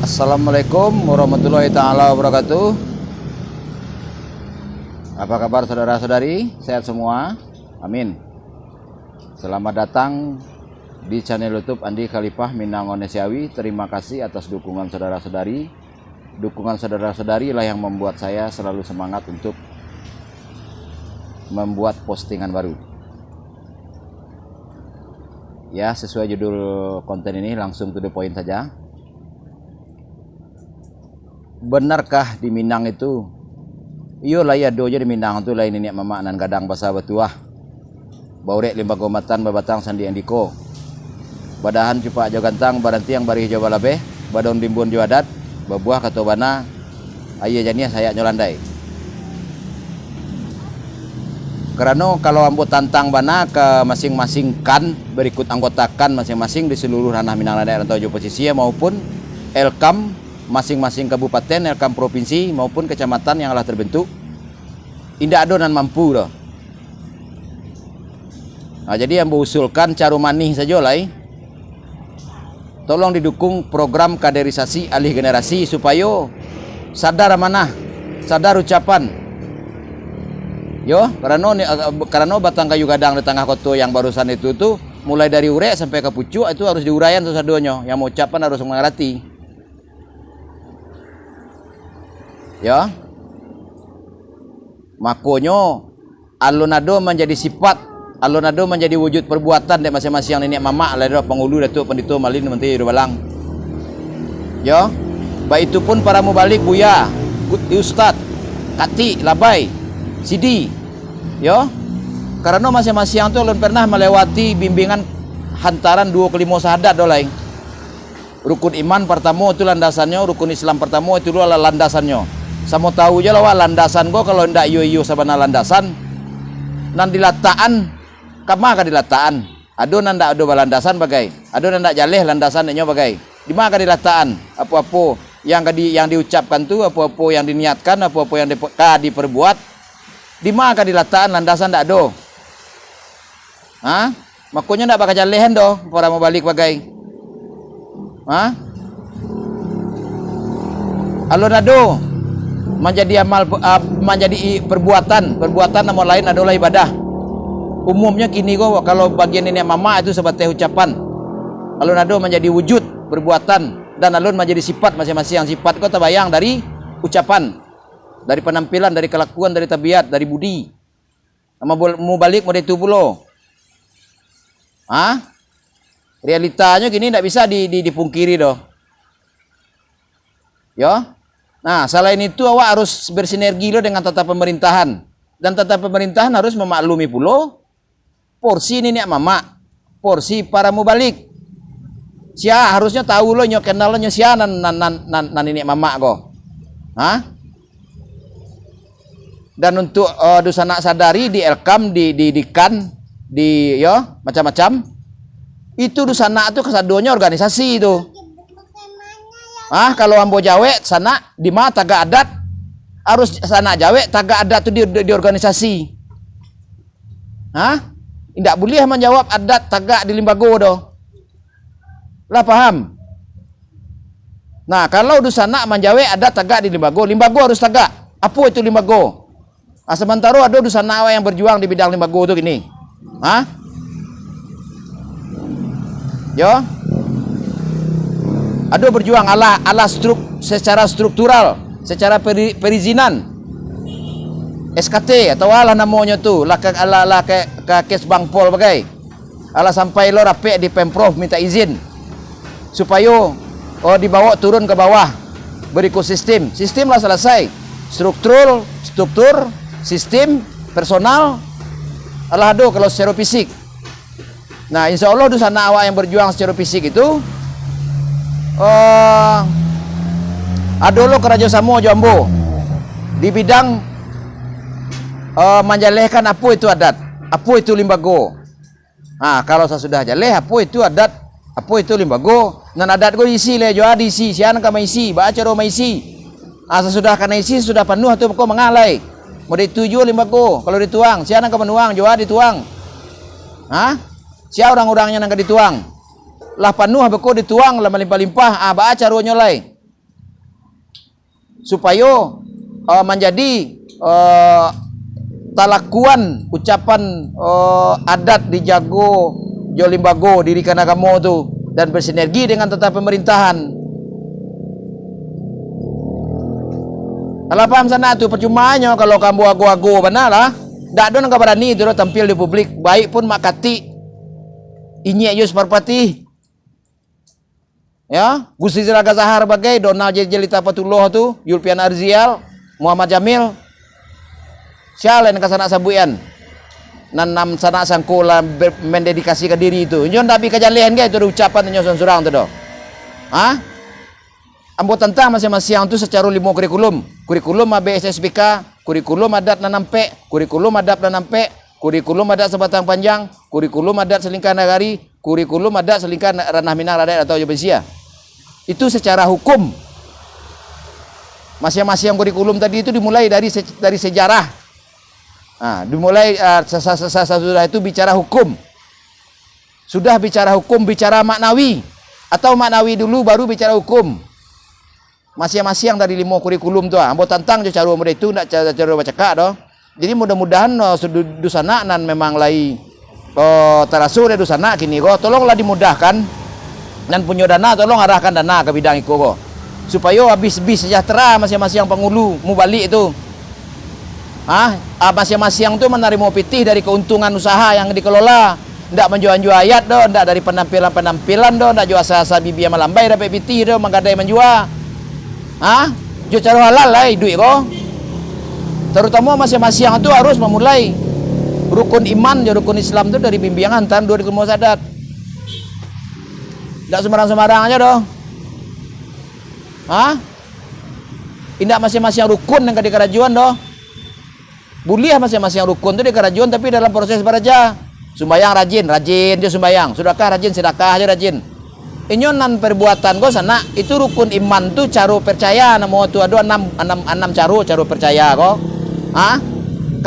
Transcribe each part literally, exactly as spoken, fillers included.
Assalamualaikum warahmatullahi taala wabarakatuh. Apa kabar saudara-saudari? Sehat semua? Amin. Selamat datang di channel YouTube Andi Khalifah Minang Onesiawi. Terima kasih atas dukungan saudara-saudari. Dukungan saudara-saudari lah yang membuat saya selalu semangat untuk membuat postingan baru. Ya, sesuai judul konten ini, langsung to the point saja. Benarkah di Minang itu? Iyo lai, ado jo di Minang tu lai niniak mamak nan gadang basa batuah. Baurek limbago matan, babatang sandiak andiko. Badahan cupak jo gantang, barantiang barih jo balabeh, badaun rimbun jo adat, babuah kato bana, aia janiah sayaknyo landai. Karano kalau ambo tantang bana ka masing-masing kan, barikut anggota kan masing-masing di saluruh ranah Minang Radaik Rantau jo Pasisia maupun Elkam masing-masing kabupaten, Elkam propinsi maupun kacamatan yang lah terbentuk, indak ado nan mampu doh. Nah, jadi ambo usulkan caro manih sajo lai. Tolong didukung program kaderisasi alih generasi supayo sadar amanah, sadar ucapan. Yo, karano ni, karano batang kayu gadang di tangah koto yang barusan itu tu, mulai dari urek sampai ka pucuak itu harus diuraian sasadonyo. Yang maucapkan harus mangarati. Yo. Makonyo, alun ado manjadi sifat, alun ado manjadi wujud perbuatan dek masing-masing niniak mamak, lai doh pangulu, datuak, pandito, malin, mantri, dubalang. Yo, baitu pun para mubalik, buya, gu-, ustad, katik, labai, sidi. Yo, karano masing-masing tu alun pernah malewati bimbingan hantaran duo kalimo sahadat doh lai. Rukun iman partamo tu landasannyo, rukun Islam partamo itu lah landasannyo. Samo tahu jo lah awak, landasan ko kalau indak iyo-iyo sabana landasan, nan dilatakan, kama ka dilatakan? Ado nan ndak ado balandasan bagai, ado nan ndak jaleh landasan dek nyo bagai. Dima ka dilatakan? Apo-apo yang ka di, yang diucapkan tu, apo-apo yang diniatkan, apo-apo yang dipe-, ka diperbuat, dima ka dilatakan? Landasan ndak ado. Ha? Makonyo ndak bakajalehan doh, para mubalik bagai. Ha? Alun ado manjadi amal, ah, manjadi i-, perbuatan. Perbuatan namo lain adolah ibadah. Umumnyo kini ko, kalau bagian niniak mamak itu sabateh ucapan. Alun ado manjadi wujud perbuatan, dan alun manjadi sifat masing-masing. Sifat ko tabayang dari ucapan, dari panampilan, dari kalakuan, dari tabiat, dari budi. Mubal-, mubalik model tu pulo. Ha? Realitanyo kini ndak bisa di, di, dipungkiri doh. Yo. Nah, salain itu awak harus bersinergi lo dengan tata pemerintahan. Dan tata pemerintahan harus memaklumi pulo porsi niniak mamak, porsi para mubalik. Sia harusnyo tahu lo, nyo kenal lo, nyo sia nan, nan, nan, nan, nan niniak mamak ko. Ha? Dan untuk, eh, dunsanak sadari di Elkam, di, di, di kan, di, yo, macam-macam. Itu dunsanak tu kasadonyo organisasi tu. Ah, kalau ambo jawek, sanak, dima tagak adat, harus sanak jawek, tagak adat tu di, di, di organisasi. Ha? Indak buliah manjawab adat tagak di limbago doh. Lah paham? Nah, kalau dunsanak manjawek adat tagak di limbago, limbago harus tagak. Apo itu limbago? Ah, samantaro ado dunsanak awak yang berjuang di bidang limbago tu kini. Ha? Yo. Ado berjuang alah, alah struk-, secara struktural, secara peri-, perizinan. S K T atau alah namonyo tu, lah ka, alah, alah ka, ka kes Bang Pol bagai. Alah sampai lo rapek di Pemprov minta izin supayo, oh, dibawa turun ka bawah, berikut sistim. Sistim lah salasai. Struktur, struktur, sistim, personal, alah ado kalau secara fisik. Nah, insya Allah dunsanak awak yang berjuang secara fisik itu, eh, ado lo karajo samo jo ambo di bidang, eh, manjalehkan apo itu adat, apo itu limbago. Ha, kalau sasudah jaleh, apo itu adat, apo itu limbago, nan adat ko isi lai, jo a diisi, sia nan ka maisi, baa caro maisi. Ha, sasudah ka naisi, sasudah panuah tu ko mangalai. Model itu juo limbago, kalau dituang, sia nan ka manuang, jo a dituang. Ha? Sia urang-urangnyo nan ka dituang. Lah panuah beko dituang, lah malimpah-limpah, ha, baa caronyo lai. supayo, eh, manjadi, eh, talakuan, ucapan, eh, adat dijago jo limbago dirikan agamo tu dan bersinergi dengan tentang pemerintahan. Alah paham sanak tu, percumanyo kalau ka ambo ago-ago bana lah. Dak ado nan ka barani tu doh tampil di publik, baik pun Mak Katik, Inyiak Yus Parpatih, ya, Gus Rizal Agazahar bagai, Donald J J Lita Patullah tu, Yulfian Arzial, Muhammad Jamil. Sia lai nan ka sanak sabuikan? Nan, nan sanak sangko lah be-, mendedikasikan diri tu. Inyo ndak bi ka jaleh gai tu doh ucapan inyo surang-surang tu doh. Ha? Ambo tantang masiang-masiang tu sacaro limo kurikulum. Kurikulum A B S S P K, kurikulum adat nan ampek, kurikulum adab nan ampek, kurikulum adat sabatang panjang, kurikulum adat salingka nagari, kurikulum adat salingka na-, ranah Minang, Radaik, Rantau jo Pesisir. Itu secara hukum. Masiang-masiang kurikulum tadi itu dimulai dari se-, dari sejarah. Ha, dimulai, ah, sa-, sa-, sa-, sa-, sasudah itu bicara hukum. Sudah bicara hukum, bicara maknawi. Atau maknawi dulu, baru bicara hukum. Masiang-masiang dari limo kurikulum tu, ah. Ambo tantang jo caro model itu, ndak ca-, caro bacakak doh. Jadi, mudah-mudahan, ah, su-, du-, dunsanak nan memang lai, ah, taraso dek dunsanak kini ko, tolonglah dimudahkan. Nan punyo dana, tolong arahkan dana ka bidang iko ko. Supayo abih-abih sejahtera masiang-masiang pangulu mubalik tu. Ha? Ah, masiang-masiang tu manarimo pitih dari keuntungan usaha yang dikelola. Ndak manjua-jua ayat doh, ndak dari penampilan-penampilan doh, ndak jo asa-asa bibia malambai dapek pitih doh, manggadai manjua. Ha? Jo caro halal lah iduik ko. Tarutamo masiang-masiang tu harus mamulai rukun iman jo rukun Islam tu dari bimbiangan tahan duo di rumah sadat. Ndak sumbarang-sumbarang aja doh. Ha? Indak masiang-masiang rukun yang ka dikarajoan doh. Buliah masiang-masiang rukun tu dikarajoan, tapi dalam proses baraja. Sumbayang rajin, rajin jo sumbayang. Sudakah rajin, sidakah jo rajin. Inyo nan perbuatan ko sanak, itu rukun iman tu caro percaya namo tu. Ado anam, anam, anam caro, caro percaya ko. Ha?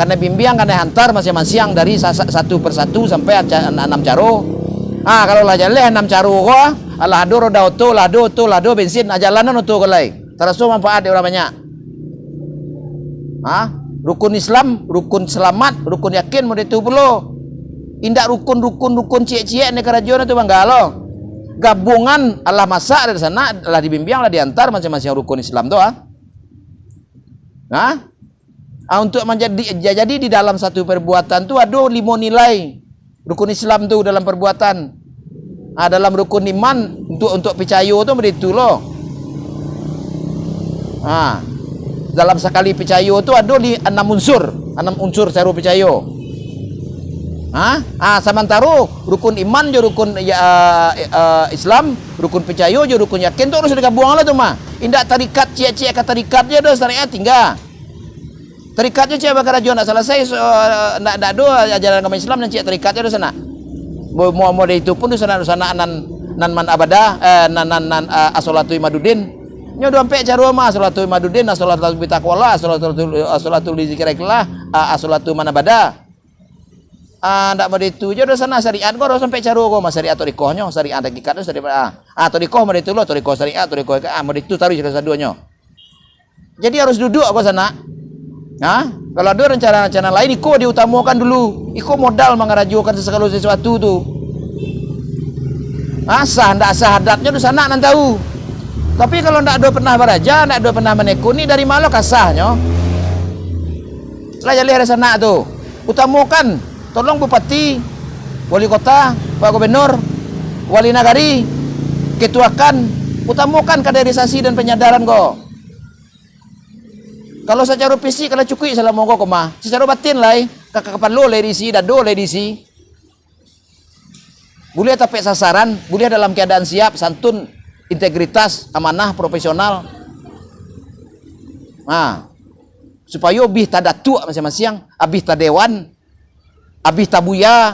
Kanai bimbiang, kanai hantar masiang-masiang dari sa-, sa-, satu persatu sampai aca-, an-, anam caro. Ha, kalau lah jaleh anam caro ko, alah ado roda oto, lah ado oto, lah ado bensin, ah, jalanan oto ko lai. Taraso manfaat dek urang banyak. Ha? Rukun Islam, rukun salamat, rukun yakin model tu pulo. Indak rukun-rukun, rukun ciek-ciek ni karajo tu bangga lo. Gabungan alah masak dari sana, lah dibimbiang, lah diantar masiang-masiang rukun Islam tu, ha? Ha? Ah, untuk manjadi, ja-, jadi di dalam satu perbuatan tu ado limo nilai. Rukun Islam tu dalam perbuatan. Ah, dalam rukun iman, untuk, untuk picayo tu model itu lo. Ah, dalam sakali picayo tu ado li-, anam unsur, anam unsur caro picayo. Ha? Ah, samantaro rukun iman jo rukun, ya, ah, ah, Islam, rukun picayo jo rukun yakin tu harus digabuang lah tu mah. Indak tarikat ciek-ciek ka tarikat je doh, syariat tingga. Tarikat tu ciek bakarajo, ndak salasai, so, ndak, ndak ado ajaran agama Islam nan ciek tarikat tu sanak. Mo-, mo-, model itu pun tu sanak, tu sanak nan, nan man abada, eh, nan, nan, nan, eh, asolatu imaduddin. Nyo duo ampek caro mah, asolatu imaduddin, asolatu bitaqwallah, asolatu, asolatu lizikrikillah, eh, asolatu man abada. Ah, ndak model itu je doh sanak syariat ko, doh sampai caro ko mah syariat torikohnyo, syariat hakikat tu syariat, ah, ah, torikoh model itu lo, torikoh syariat, torikoh, ah, model itu taruih saduo-saduonyo. Jadi harus duduak ko sanak. Ha? Kalau ado rencana-rencana lain, iko diutamokan dulu. Iko modal mangarajokan sasagalo sasuatu tu. Ha? Sah ndak sah adatnyo tu sanak nan tahu. Tapi kalau ndak ado pernah baraja, ndak ado pernah manekuni, dari ma lo ka sahnyo? Lah jaleh dari sanak tu. Utamokan, tolong bupati, wali kota, pak gubernur, wali nagari, ketuakan, utamokan kaderisasi dan penyadaran ko. Kalau sacaro fisik, kalau cukuik salamo ko, ko mah. Sacaro batin lai, ka-, ka-, kapalo lai diisi, dado lai diisi. Buliah tapek sasaran, buliah dalam keadaan siap, santun, integritas, amanah, profesional. Nah, supayo abih tadatuak masiang-masiang, abih tadewan, abih tabuya.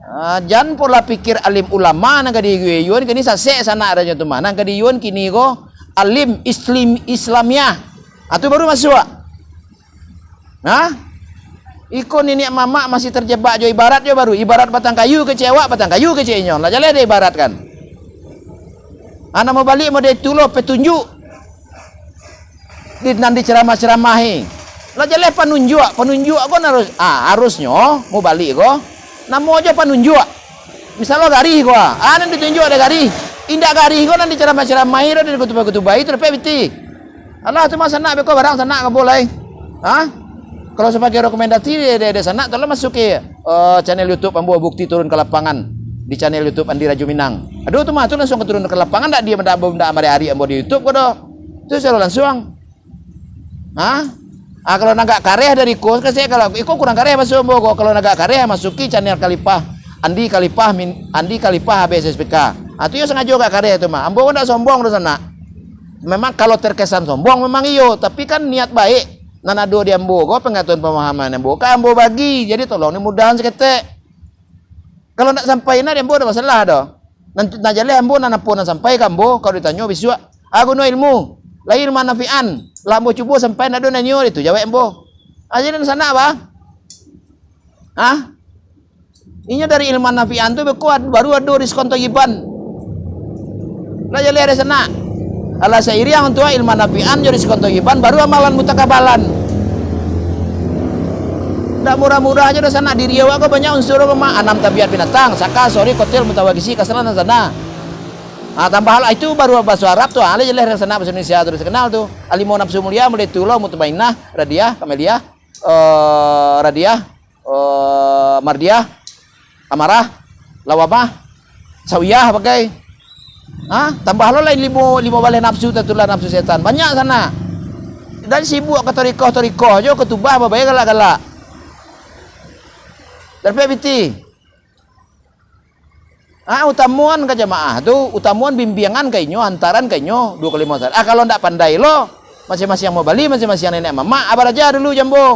Ah, jan pola pikir alim ulama nan ka diiyuan kini sasek sanak rajo tu mah. Nan ka diiyuan kini ko alim islim-, Islamiah. Ah, tu baru masuak. Nah, iko niniak mamak masih terjebak jo ibarat jo baru. Ibarat batang kayu kecek awak, batang kayu kecek inyo. Lah jaleh diibaratkan. Ah, nan mubaliak model itu lo, petunjuk. Di, nan diceramah-ceramahi. Lah jaleh panunjuak, panunjuak ko harus, ah, harusnyo mubaliak ko namo jo panunjuak. Misal lo garih ko, ah, nan ditunjuak dek garih. Indak garih ko nan diceramah-ceramahi, nan dikutubai-kutubai tu dapek pitih. Alah, tu mah sanak beko barang sanak ka ambo lai. Ha? Kalau sabagai rekomendasi dek, dek, dek sanak, tolong masuki, eh, channel YouTube ambo Bukti Turun ka Lapangan di channel YouTube Andi Rajo Minang. Aduh, tu mah, tu langsuang ka turun ka lapangan, ndak di, ndak, ndak ambo, ndak ambo di YouTube ko doh. Tu sacaro langsuang. Ha? Ah, kalau nan agak kareh dari ko, kasi kalau iko kurang kareh baso ambo ko. Kalau nan agak kareh, masuki channel Khalifah, Andi Khalifah Min-, Andi Khalifah H B S S P K. Ah, tu iyo sangajo agak kareh tu mah. Ambo ko ndak sombong doh sanak. Memang kalau terkesan sombong, memang iyo, tapi kan niat baik nan ado di ambo ko, pengetahuan pemahaman ambo, ka ambo bagi, jadi tolong dimudahan saketek. Kalau ndak sampai nah di ambo, ndak masalah doh. Nan, nan jaleh ambo, nan apo nan sampai ka ambo, kalau ditanyo bisuak, ah, guno ilmu, lai ilmu nafian, lah ambo cubo sampai, ndak ado nan nio, itu jawek ambo. Ah, jadi nan sanak, bah? Hah? Inyo dari ilmu nafian tu beko ad-, baru ado rizkon toyiban. Lah jaleh dek sanak. Alah sairiang tu ilmu nafian jo rizkon toyiban, baru amalan mutakabalan. Ndak murah-murah ajo doh sanak, diri awak ko banyak unsur ko mah, anam tabiat binatang, saka, sori, kotil, mutawagisi, kaslan, dan sana. Ah, tambah lah itu baru baso Arab tu, ah, lah jaleh dek sanak, baso Indonesia tu dikenal tu. Ah, limo nafsu mulia, mulai tu lo, mutmainnah, radiah, kamaliah, eh, radiah, eh, mardiah, amarah, lawamah, sawiyah pakai. Ha? Tambah lo lain limo, limo baleh nafsu, tatulah nafsu setan. Banyak sanak. Dan sibuk ka torikoh-torikoh jo, kutubah babae galak-galak. Dapek pitih. Ah, utamoan ka jamaah tu, utamoan bimbingan ka inyo, antaran ka inyo, duo kali limo salat. Ah, kalau ndak pandai lo, masiang-masiang mubaliak, masiang-masiang nenek mamak, ah, baraja dulu jo ambo.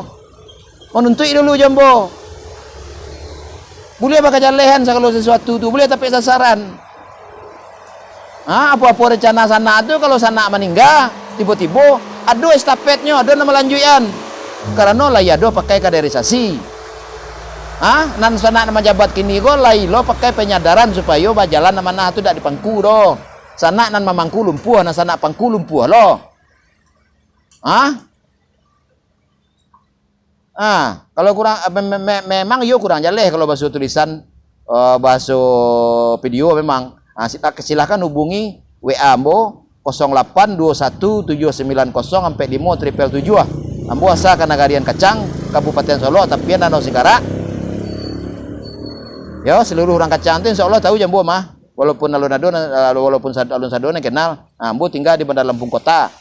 Manuntuik dulu jo ambo. Buliah bakajaleh an sagalo sasuatu tu, buliah tapek sasaran. Ha, apo-apo rencana sanak tu, kalau sanak maningga, tibo-tibo, ado estafetnyo, ado nan malanjuikan. Karano lai ado pakai kaderisasi. Ha, nan sanak nan manjabat kini ko, lai lo pakai penyadaran supayo bajalan amanah tu dak dipangku doh. Sanak nan mamangku lumpuah, nan sanak pangku lumpuah lo. Ha? Ah, kalau kurang, eh, me-, me-, me-, memang iyo kurang jaleh kalau baso tulisan, eh, baso video memang. Ah, si-, ah, silahkan hubungi W A ambo, kosong lapan duo satu tujuh sembilan kosong ampek limo triple tujuh. Ambo asa ka Nagarian Kacang, Kabupaten Solok, Tapian, Danau Singkarak. Yo, seluruh urang Kacang tu insya Allah tahu jo ambo mah. Walaupun alun ado, walaupun sad-, alun sado nan kenal. Ah, ambo tingga di Bandar Lampung Kota.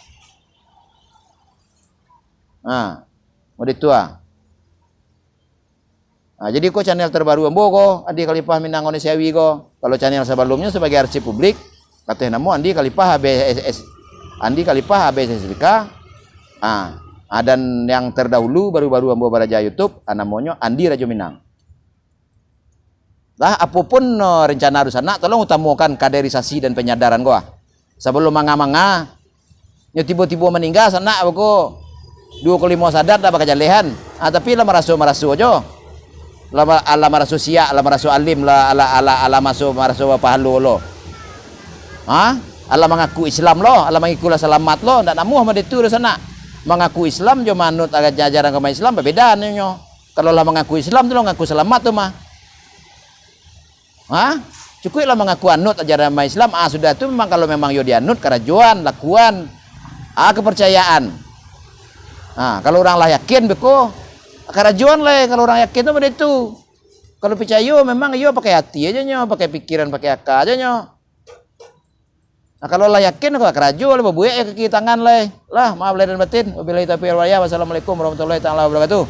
Ha, model tu ah. Ha, jadi ko channel terbaru ambo ko, Andi Khalifah Minang Onesiawi ko. Kalau channel sabalumnyo sabagai arsip publik, kateh namo Andi Khalifah A B S S, Andi Khalifah A B S S P K. Ha, ha, dan yang terdahulu baru-baru ambo baraja YouTube, ha, namonyo Andi Rajo Minang. Lah, apo pun, eh, rencana dunsanak, tolong utamokan kaderisasi dan penyadaran ko, ah. Sabalum manga-manga, nyo tibo-tibo maningga sanak beko, duo kali limo sadat lah bakajalehan. Ah, tapi lah maraso-maraso jo. Lah ma-, alah maraso siak, lah maraso alim, lah, alah, alah, alah maso, maraso bapahalo lo. Ha? Alah mangaku Islam lo, alah mangaku lah salamat lo, ndak namuah mode tu dunsanak. Mangaku Islam jo manut aja-, ajaran agama Islam babeda nyo. Kalau lah mangaku Islam tu lah mangaku salamat tu mah. Ha? Cukuiklah mangaku anut ajaran agama Islam. Ah, sudah tu memang kalau memang yo dianut, karajoan, lakuan. Ah, kepercayaan. Ha, kalau urang lah yakin beko, karajoan lah kalau urang yakin tu model tu. Kalau picayo memang iyo pakai ati aja nyo, pakai pikiran, pakai aka aja nyo. Nah, kalau lah yakin, kok karajo lah, babuek ya kaki tangan lah. Lah, maaf lahir dan batin. Wabillahi taufiq wal hidayah. Wassalamualaikum warahmatullahi taala wabarakatuh.